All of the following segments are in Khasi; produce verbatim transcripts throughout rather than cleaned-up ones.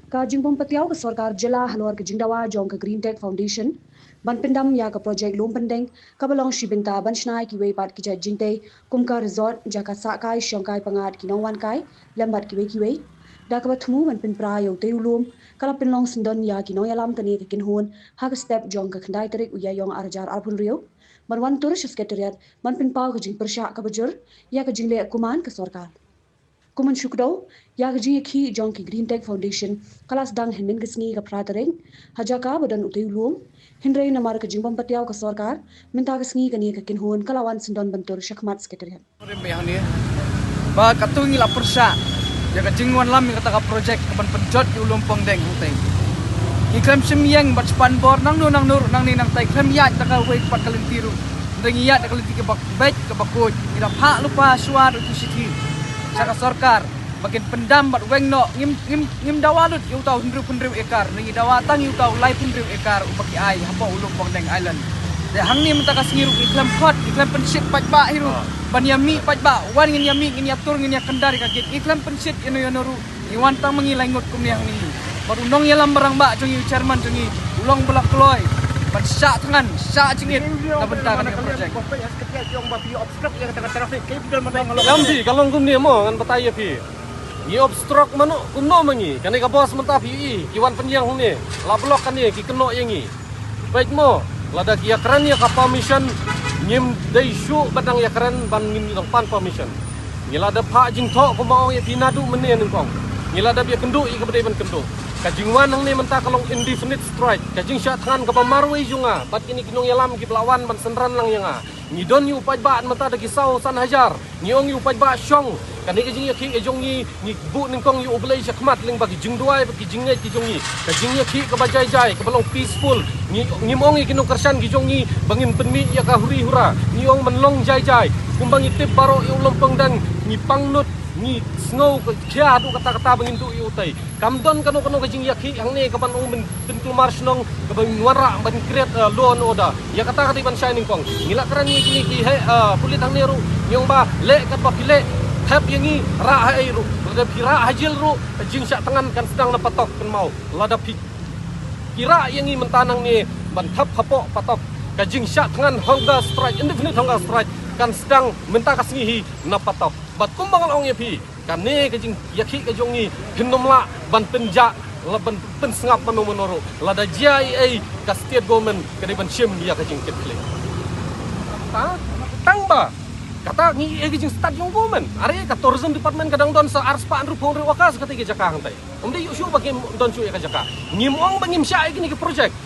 Ka jingbym patiaw ka sorkar jylla halor ka jingdawa jong ka Green Tech Foundation ban pyndam ïa ka projek lum pyndeng kaba long shi bynta ban shna ïa kiwei pat ki jait jingtei kum ka resort, jaka sah kai shong kai pyngngad ki nongwan kai lem bad kiwei kiwei. Da kaba thmu ban pynpra ïa utei u lum, ka la pynlong syndon ïa ki nongïalam kane ka kynhun ha ka step jong ka khyndai tarik u Ïaiong ar hajar arphew hynriew ban wan tur sha Secretariat ban pynpaw ka jingpyrshah kaba jur ïa ka jingleh kuman ka sorkar. Kum ban shu kdew ïa ka jingïakhih jong ki Green Tech Foundation ka la sdang hynnin ka sngi ka phra tarik ha jaka ba don utei u lum. Hynrei namar ka jingbym patiaw ka sorkar, mynta ka sngi kane ka kynhun ka la wan syndon ban tur sha khmat Secretariat. Rim beh hangne ba katto ngi la pyrshah ïa ka jingwan lam ïa kata ka projek kaban pynjot ïa u lum pongdeng hangtei. Ngi khlem shim ïeng bad span bor nangno nangno ruh nangne nangtai, khlem ïaid da kawei pat ka lynti ruh. Hynrei ngi ïaid da ka lynti kaba beit kaba khuid. Ngi da phah lypa shuwa ruh ki shithi sha ka sorkar ba kin pyndam bad weng noh. Ngim, ngim, ngim dawa lut ïa uta u hynriew phew hynriew ekar, ngi dawa tang ïa uta u laiphew hynriew ekar uba ki ai hapoh u lum pongdeng Island. Te hangne mynta ka sngi ruh ngi khlem khot, ngi khlem pynshit paidbah hi ruh ban ïa mih paidbah, wan ngin ïa mih, ngin ïa tur, ngin ïa kyndar ïa ka gate. Ngi khlem pynshit ïano ïano ruh. Ngi wan tang ma ngi lai ngut kumne hangne. Bad u nongïalam rangbah jong ngi, u chairman jong ngi, u long ba la kloi ban shah thngan, shah jingit na bynta kane ka projek. Ïa phi, ka long kumne mo, ngan batai ïa phi. Ngi obstruct mano kumno ma ngi? Kane ka bos mynta phi i ki wan pynïeng hangne, la block kane, ki kynnoh ïa ngi. Peit mo, lada ki ïakren ïa ka permission, ngim dei shuh ban dang ïakren ban ngin dang pan permission. Ngi la da phah jingthoh kumba ong ïa phi naduh mynne nyngkong. Ngi la da ïakynduh ïa kaba dei ban kynduh. Ka jingwan hangne mynta ka long indefinite strike, ka jingshah thngan kaba marwei jong nga bad kine ki nongïalam kiba la wan ban synran lang ïa nga. Ngi don ïa u paidbah mynta da ki saw san hajar. Ngi ong ïa u paidbah shong, kane ka jingïakhih ka jong ngi, ngi buh nyngkong ïa U Blei sha khmat lyngba ki jingduwai bad ki jingngeit ki jong ngi. Ka jingïakhih kaba jai jai, kaba long peaceful. Ngi, ngim ong ïa ki nongkyrshan ki jong ngi ba ngin pynmih ïa ka huri hura. Ngi ong ban long jai jai. Kumba ngi tip baroh ïa u lum pongdeng, ngi pangnud, ngi sngew ka khia haduh katta katta ba ngin duh ïa utei. Kam don kano kano ka jingïakhih hangne kaban ong ban pynkulmar shnong, kaban wanrah ban create, eh, law and order. Ïa kata ka dei ban shai nyngkong. Ngi la kren ïa kine ki heh, eh, pulit hangne ruh, ngi ong ba leh katba phi leh, thep ïa ngi, rah ha ei ruh. Lada phi rah ha jel ruh, ka jingshah thngan kan sdang na patok kynmaw. Lada phi, phi rah ïa ngi mynta nangne ban thep hapoh patok, ka jingshah thngan hunger strike, indefinite hunger strike kan sdang mynta ka sngi hi na patok. Bad kumba nga la ong ïa phi, kane ka jingïakhih ka jong ngi, phin nym lah ban pynjah, la ban pynsngap mano mano ruh. Lada jia ei ei, ka state government ka dei ban shim ïa ka jingkitkhlieh. Ha? Tang ba kata ngi ei ka jingstad jong government. Are ka tourism department ka dang don sa arspah hynriewphew hynriew acres kata ka jaka hangtai. Ym dei ïoh shuh ba kim don shuh ïa ka jaka. Ngim ong ba ngim shah ïa kine ki project.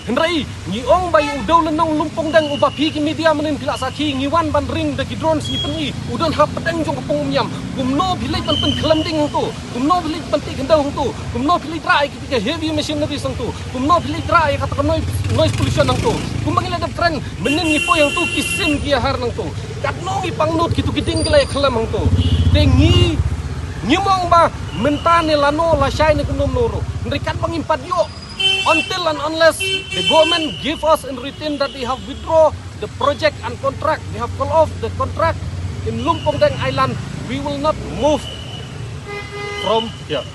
Hynrei ngi ong ba ïa u dewlynnong Lumpongdeng uba phi ki media mynnin phi la sakhi, ngi wan ban ring da ki drones ngi pyni, u don hapdeng jong ka pung Umïam. Kumno phi leit ban pynkhlem ding hangto? Kumno phi leit ban tih khyndew hangto? Kumno phi leit rah ïa kita ki heavy machineries hangto? Kumno phi leit rah ïa kata ka noise, noise pollution hangto? Kumba ngi la dep kren, mynnin ngi poi hangto ki sim ki ïahar nangto. Katno ngi pangnud, kito ki dieng ki la ïakhlem hangto. Te ngi, ngim ong ba mynta ne lano, lashai ne kumno kumno ruh. Hynrei katba ngim pat ïoh, until and unless the government give us in written that they have withdraw the project and contract, they have call off the contract in Lumpongdeng Island, we will not move from here.